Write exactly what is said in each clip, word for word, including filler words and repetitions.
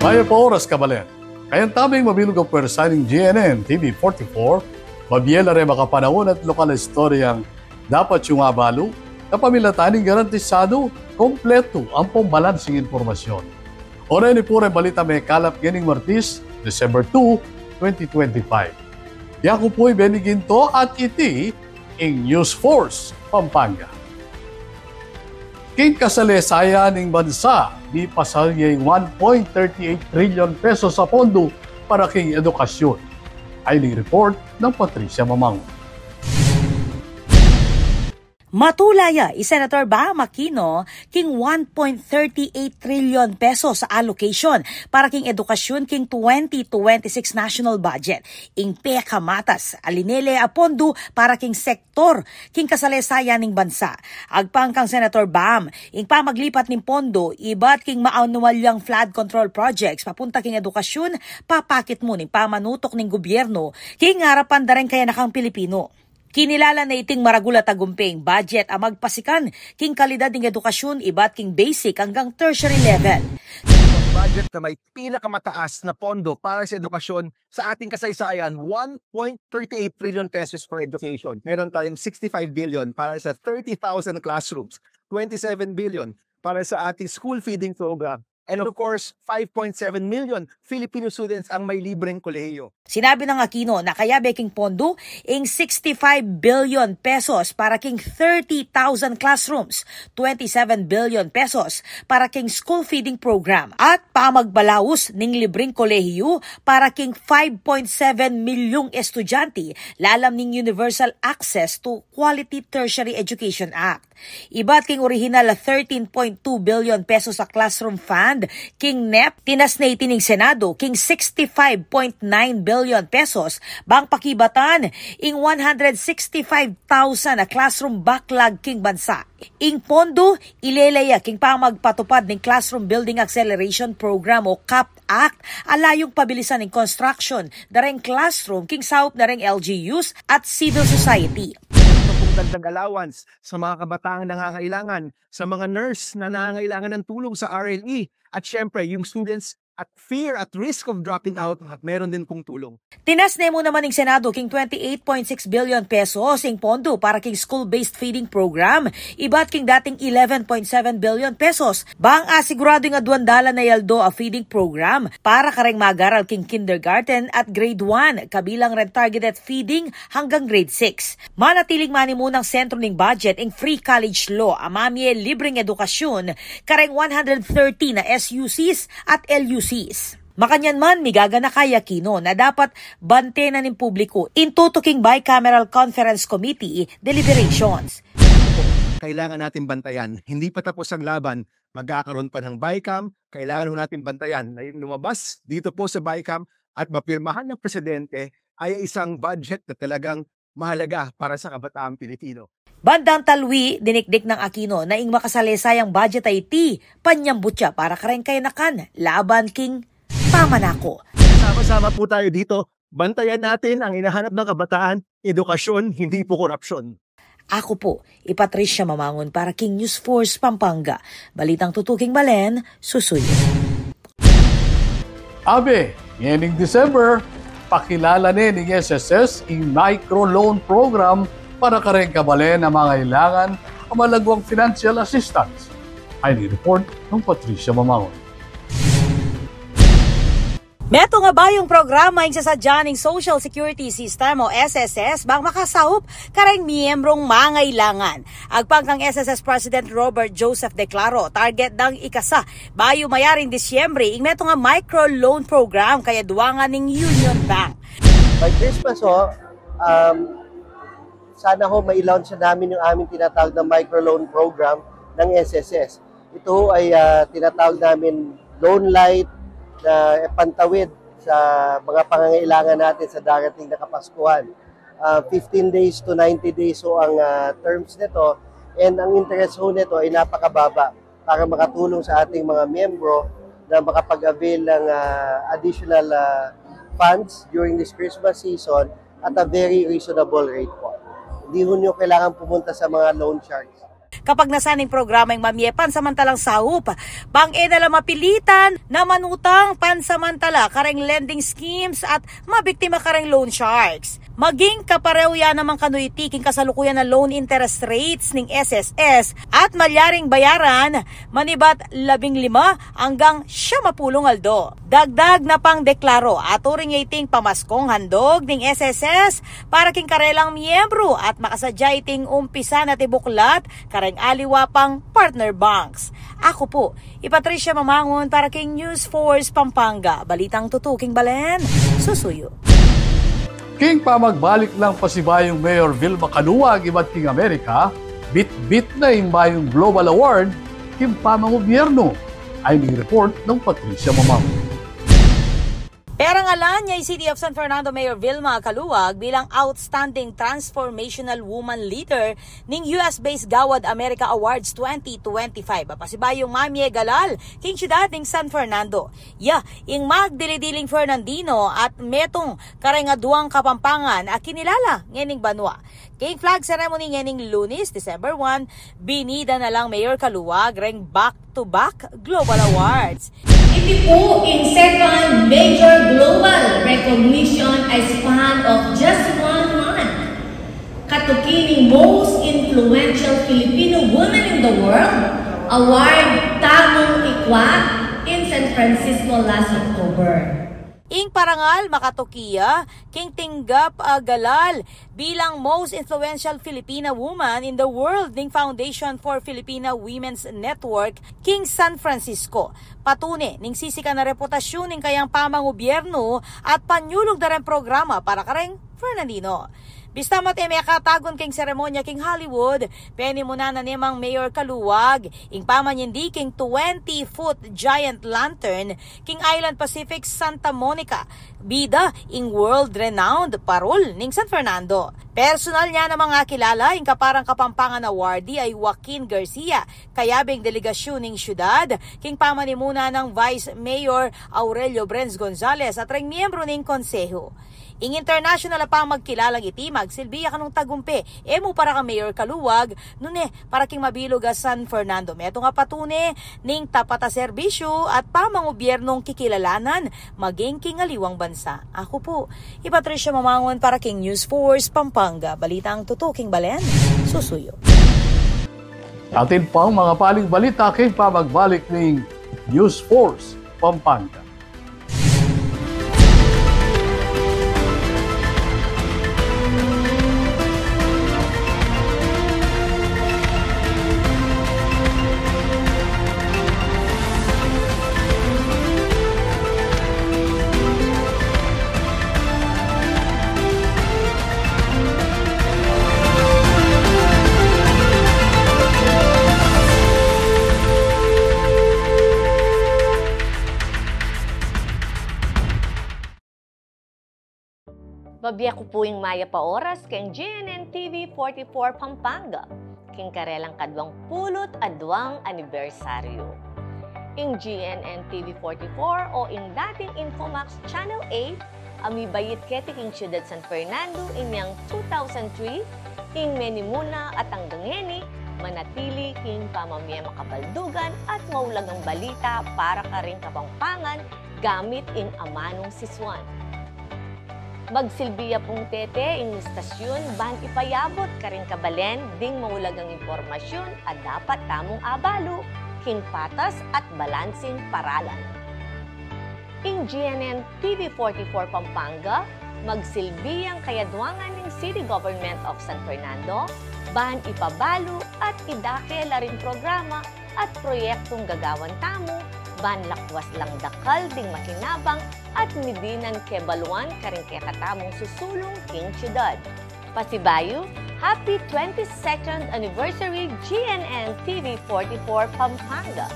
Mayap a oras, kabalen. Kayabe ing mabilug a pwersa ning G N N T V forty-four, mabie la reng makapanaun at lokal a istoryang dapat yung abalu, kapamilatan ning garantisadu, kompletu ampong balansing impormasyon. Oren pu reng balita mekalap ngening Martes, December two, twenty twenty-five. Yaku pu i Benny Ginto at iti ing News Force Pampanga. King kasalesayan ning bansa, mipasal ya ing one point thirty eight trillion pesos a pondu para king edukasyun. Ayni ing report nang Patricia Mamangun. Matula ya i Senator Bam Aquino king one point thirty eight trillion pesos a allocation para king edukasyun king twenty twenty-six national budget. Ing pekamatas a linele a pondu para king sektor king kasalesayan ning bansa. Agpang kang Senator Bam, ing pamaglipat ning pondu ibat king maanual yang flood control projects papunta king edukasyun, papakit mu ning pamanutok ning gubyernu king arapan da reng kayanakang Pilipinu. Kinilala na iting maragul a tagumpe ing budget a magpasikan king kalidad ning edukasyun ibat king basic anggang tertiary level. Budget na may pinakamataas na pondo para sa edukasyon sa ating kasaysayan, one point thirty eight trillion pesos for education. Meron tayong sixty-five billion para sa thirty thousand classrooms, twenty-seven billion para sa ating school feeding program, and of course, five point seven million Filipino students ang may libreng kolehiyo. Sinabi nang Aquino na kayabe king pondu ing sixty-five billion pesos para king thirty thousand classrooms, twenty-seven billion pesos para king school feeding program, at pamagbalaus ning libreng kolehiyo para king five point seven milyong estudyante lalam ning Universal Access to Quality Tertiary Education Act. Ibat king orihinal a thirteen point two billion pesos a classroom fund king NEP, tinas na iti ning Senado king sixty-five point nine billion pesos, bang pakibatan ing one hundred sixty-five thousand a classroom backlog king bansa. Ing pondu, ilele ya king pamagpatupad ning Classroom Building Acceleration Program o CAP Act, a layung pabilisan ing construction da reng classroom king saup na reng L G Us at civil society. Ito pong dagdag allowance sa mga kabataang nangangailangan, sa mga nurse na nangangailangan ng tulong sa R L E, at syempre, yung students at fear at risk of dropping out, meron din pong tulong. Tinas ne mu naman ning Senado king twenty-eight point six billion pesos ing pondu para king school-based feeding program, ibat king dating eleven point seven billion pesos. Bang asiguradu ing aduang dalan a yaldo a feeding program para kareng mag-aral king kindergarten at grade one, kabilang reng targeted feeding hanggang grade six. Manatiling manimunang sentro ning budget ing free college law a mamie libreng edukasyun kareng one hundred thirty na S U Cs at L U Cs. Makanyan man, migaganaka i Aquino na dapat bante na ning publiku ing tutuking bicameral conference committee deliberations. Kailangan natin bantayan. Hindi pa tapos ang laban, magkakaroon pa ng BICAM. Kailangan ho natin bantayan na yung lumabas dito po sa BICAM at mapirmahan ng presidente ay isang budget na talagang mahalaga para sa kabataang Pilipino. Bandang talwi, dinikdik nang Aquino na ing makasalesayan budget a iti panyambut ya para kareng kayanakan laban king pamanako. Sama-sama po tayo dito. Bantayan natin ang hinahanap ng kabataan, edukasyon, hindi po korupsyon. Aku pu i Patricia Mamangun para king News Force Pampanga. Balitang tutuking balen, susuyu. Abe, ngening December, pakilala ne ning S S S ing micro loan program para kareng kabalen a mangailangan a malagwang financial assistance. Ayni ing report nang Patricia Mamangun. Metung a bayung programa ing sasadya ning Social Security System o S S S bang makasaup kareng miyembrong mangailangan. Agpang kang S S S President Robert Joseph Declaro, target dang ikasa bayu mayaring Disyembre ing metung a micro loan program kayaduangan ning Union Bank. By Christmas ho, um, sana ho mai-launch na namin yung aming tinatawag na micro loan program ng S S S. Ito ho ay, ah, tinatawag namin loan light na pantawid sa mga pangangailangan natin sa darating na Kapaskuhan. Ah, fifteen days to ninety days ho ang, ah, terms nito, and ang interest ho nito ay napakababa para makatulong sa ating mga miyembro na makapag-avail ng, ah, additional, ah, funds during this Christmas season at a very reasonable rate po. Hindi ho nyo kailangan pumunta sa mga loan sharks. Kapag nasa ning programa ing mamie pansamantalang saup, bang e na la mapilitan na manutang pansamantala kareng lending schemes at mabiktima kareng loan sharks. Maging kapareho ya naman kanu iti king kasalukuyan a loan interest rates ning S S S at malyaring bayaran manibat labing lima anggang siyam a pulung aldo. Dagdag na pangdeklaro, aturing ya iting pamaskong handog ning S S S para king karelang miyembru at makasadya iting umpisan at ibuklat kareng aliwa pang partner banks. Aku pu i Patricia Mamangun para king News Force Pampanga, balitang tutu king balen, susuyu. King pamagbalik nang pasibayung Mayor Vilma Caluag ibat king Amerika, bitbit na ing bayung Global Award king pamangubyernu. Ayni ing report nang Patricia Mamangun. Perangalan ya i City of San Fernando Mayor Vilma Caluag bilang Outstanding Transformational Woman Leader ning U S-based Gawad America Awards twenty twenty-five. Pasibayung mamie galal king siyudad ning San Fernando ya ing magdili-diling Fernandino at metung kareng aduang Kapampangan a kinilala ngening banua. King flag ceremony ngening Lunes, December one, binida na lang Mayor Caluag reng back-to-back Global Awards. Iti pu ing second major global recognition a span of just one month. Katuki ning Most Influential Filipino Woman in the World Award, tamung ikwa in San Francisco last October. Ing parangal makatuki ya king tinggap a galal bilang Most Influential Filipina Woman in the World ning Foundation for Filipina Women's Network king San Francisco. Patune ning sisikan a reputasyun ning kayang pamangubyernu at panyulug da reng programa para kareng Fernandino. Bista mate mekatagun king seremonya king Hollywood, penimunan na ne mang Mayor Caluag ing pamanyindi king twenty-foot giant lantern king Island Pacific, Santa Monica. Bida ing world-renowned parul ning San Fernando. Personal nya namang akilala ing kaparang Kapampangan awardee a i Joaquin Garcia, kayabe ing delegasyun ning syudad king pamanimuna nang Vice Mayor Aurelio Brenz Gonzalez at reng miyembru ning konsehu. Ing internasyonal a pamagkilalang iti magsilbi ya kanung tagumpe, e mu para kang Mayor Caluag, nune para king mabilug a San Fernando. Metung a patune ning tapat a serbisyu at pamangubyernung kikilalanan maging king aliwang bansa. Aku pu i Patricia Mamangun para king News Force Pampanga, balitang tutu king balen, susuyu. Atin pang mangapaling balita king pamagbalik ning News Force Pampanga. Mabie ku pu ing mayap a oras keng G N N T V forty-four Pampanga, keng karelang kaduang pulu't aduang anibersaryu. Ing G N N T V forty-four o ing dating Infomax Channel eight a mibait keti king Syudad San Fernando inyang two thousand three, ing menimuna at anggang ngeni manatili king pamamie makabaldugan at maulagang balita para karing Kapampangan gamit ing amanung sisuan. Magsilbi ya pung tete ing istasyun ban ipayabut karing kabalen ding maulagang impormasyun a dapat tamung abalu king patas at balansing paralan. Ing G N N T V forty-four Pampanga, magsilbi yang kayaduangan ning City Government of San Fernando ban ipabalu at idake la ring programa at proyektung gagawan tamu ban lakwas lang dakal ding makinabang at midinan kebaluan karing kekatamung susulung king syudad. Pasibayu, happy twenty-second anniversary G N N T V forty-four Pampanga.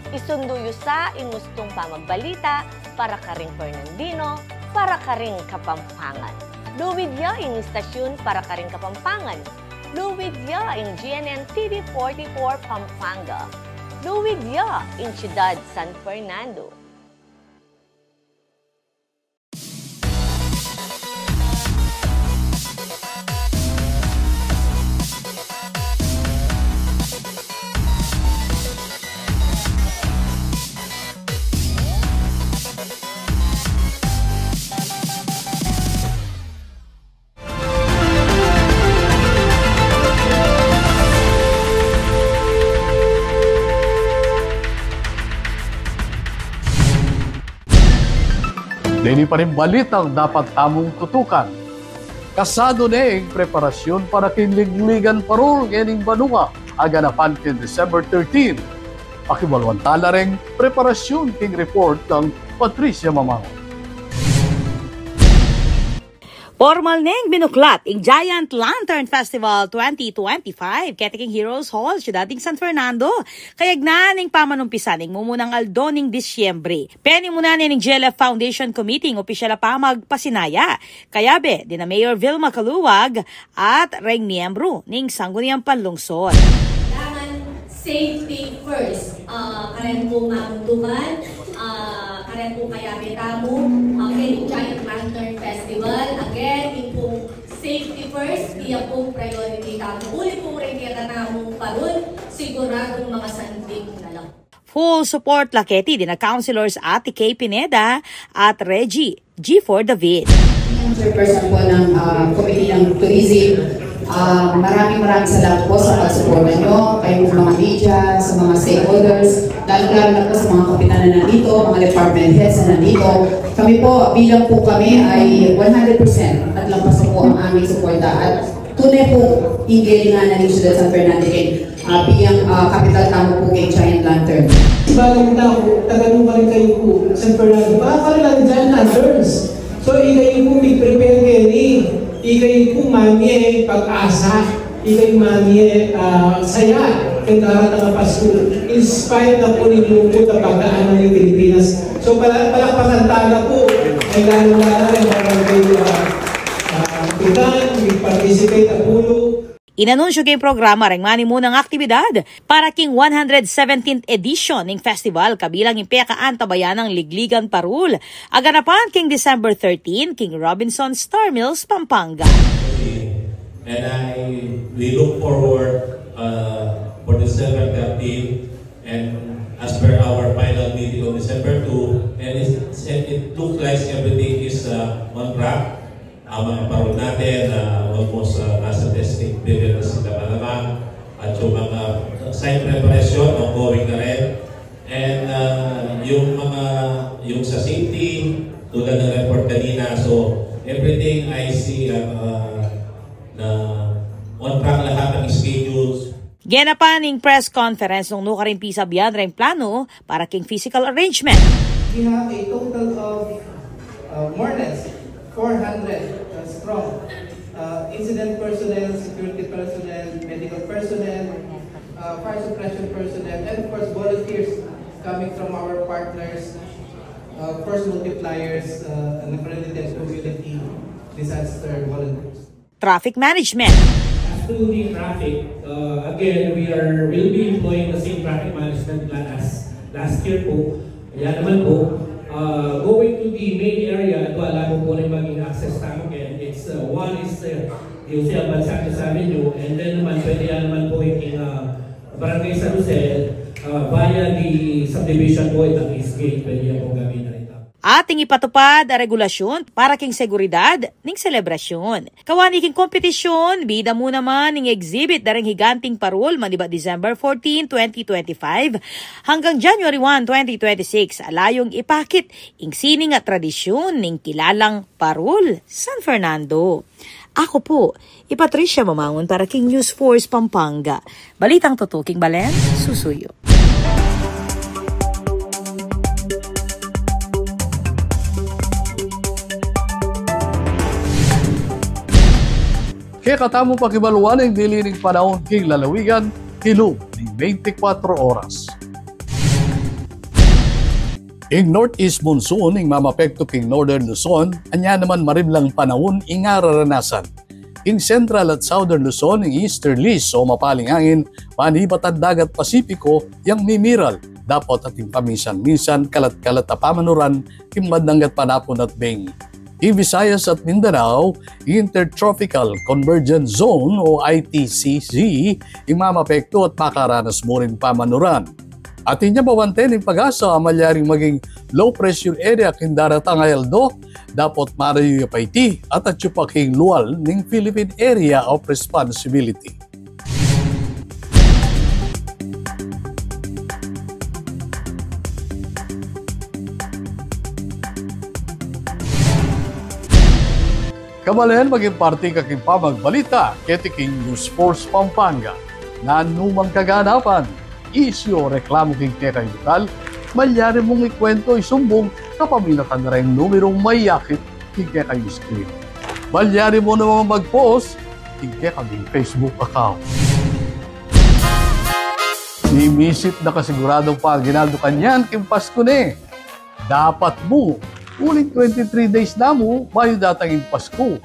Isundu yu sa ing ustung pamagbalita para karing Fernandino, para karing Kapampangan. Luid ya ing istasyun para karing Kapampangan. Luid ya ing G N N T V forty-four Pampanga. Luid ya ing Syudad San Fernando. Ini pa ring balitang dapat tamung tutukan. Kasanu ne ing preparasyun para king ligligan parul ngening banua, aganapan king December thirteen. Pakibaluan tala ring preparasyun king report nang Patricia Mamango. Pormal neng binuklat ing Giant Lantern Festival twenty twenty-five keti king Heroes Hall, Syudad ning San Fernando, kayagnan ning pamanumpisa ning mumunang aldo ning Disyembre. Penimunan ne ning G L F Foundation Committee ing opisyal a pamagpasinaya, kayabe dina Mayor Vilma Caluag at reng miyembru ning Sangguniang Panlungsod. Kailangan safety first. Ah, karen pung mamuntukan, ah, karen pung kayabe tamu, ah, keng Giant Lantern Festival. Again, ing pung safety first, iya pung priority tamu. Uli pung reng kekatamung parul, siguradung makasandin na la. Full support la keti dina Councilors Ate Kay Pineda at Reggie G four David. Chairperson po ng, ah, Committee ng Tourism, ah, maraming, maraming salamat po sa pagsuporta nyo, kayo po mga media, sa mga stakeholders, lalo-lalo na po sa mga kapitan na nandito, mga department heads na nandito. Kami po, bilang po kami ay one hundred percent at lampas po ang aming suporta. At tunay po, ing galingan ng Syudad San Fernando keng, ah, bilang, ah, kapital tamu po keng Giant Lantern. Bagay na po, taga-Nuba rin kayo po, San Fernando. Baka pala ng Giant Lanterns. So, ikayu po, mi-prepare keni, ikayu po, manye pag-asa, ikayu manye, ah, saya, keng daratang a Pasko. In spite na po ning lungkut a pagdaanan ning Pilipinas. So, pala-, palakpakan tala po, ay lalo-lalo na ring barangay, ah, ah, kapitan, nag-participate a pulo. Inanunsyo king programa reng manimunang aktibidad para king one hundred seventeenth edition ning festival, kabilang ing pekaantabayan nang ligligan parul, aganapan king December thirteen king Robinson Star Mills, Pampanga. And I, we look forward, uh, for December thirteen, and as per our final meeting on December two, and it, it looks like everything is, uh, on track. Ang mga parol natin, ah, almost, ah, nasa testing period na sila malamang. At yung mga site preparation, ongoing na rin. And, ah, yung mga, yung sa safety, tulad ng report kanina, so everything I see, ah, ah, na on track lahat ng schedules. Genapan ing press conference nung nukarin pisabian reng planu para king physical arrangement. We have a total of, uh, more or less four hundred, uh, strong, uh, incident personnel, security personnel, medical personnel, uh, fire suppression personnel, and of course, volunteers coming from our partners, uh, force multipliers, uh, and accredited community disaster volunteers. Traffic management. As to the traffic, uh, again, we are, will be employing the same traffic management plan as last year po. Yan naman po. Uh, going to the main area, ito, alam mo po na yung maging access tamu. It's, uh, one is, uh, yung sa Balsamios Avenue, and then naman, pwede yan naman po yung, uh, Barangay San Jose, uh, via the subdivision po, itang East Gate, pwede yan po gamitin ito. Ating ipatupad a regulasyun para king seguridad ning selebrasyun. Kawani king kompetisyun, bida mu naman ing exhibit da ring higanting parul manibat December fourteen, twenty twenty-five, hanggang January one, twenty twenty-six, a layung ipakit ing sining a tradisyun ning kilalang parul San Fernando. Aku pu, i Patricia Mamangun para king News Force Pampanga. Balitang tutuking balen, susuyu. Kekatamu pakibaluan ing dili ning panaun king lalawigan king lub ning bente kwatro oras. Ing northeast monsoon ing mamapektu king Northern Luzon, anya naman mariblang panaun ing araranasan. King Central at Southern Luzon, ing easterlies o mapaling angin manibat at dagat Pasipiko yang mimiral, dapot ating paminsan-minsan kalat-kalat a pamanuran king bandang gatpanapun at bengi. King Visayas at Mindanao, ing Intertropical Convergence Zone o I T C Z ing mamapektu at makaranas mu ring pamanuran. Atin ya bawante ning pag-asa a malyaring maging low pressure area king daratang a aldo, dapot marayu ya pa iti at atyu pa king lual ning Philippine Area of Responsibility. Kabalen, maging parti ka king pamagbalita keti king News Force Pampanga. Nanu mang kaganapan, isyu o reklamu king kekayung lokal, malyari mung ikuwentu, isumbung, kapaminatan da reng numerung mayakit king kekayung screen. Malyari mu naman mag-post king kekaming Facebook account. Misit na kasiguradung pangaginaldo kanyan king Pasku ne. Dapat mu, uling twenty-three days na mu bayu datang ing Pasku.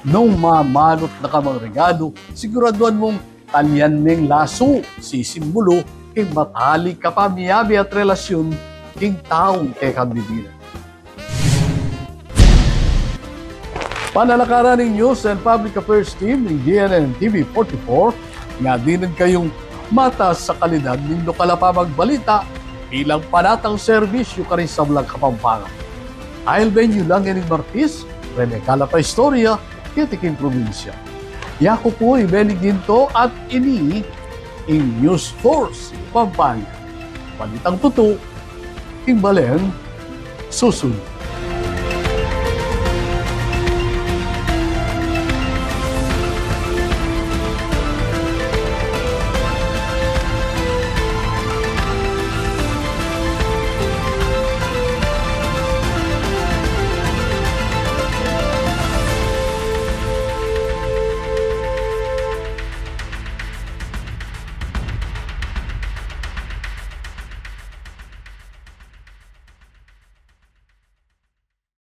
Nung mamanut na ka mang regalu, siguraduan mung talyan meng lasu, sisimbulu king matalik a pamiyabe at relasyun king taung kekang didinan. Panalakaran ning News and Public Affairs Team ning G N N T V forty-four, nga dinan kayung mataas a kalidad ning lokal a pamagbalita bilang panatang serbisyu karing sablang Kapampangan. Ailben yu la ngening Martis, Rebecca la pa istorya keti king probinsya. Yaku pu i Benny Ginto at ini ing News Force Pampanga. Balitang tutu, king balen susundu.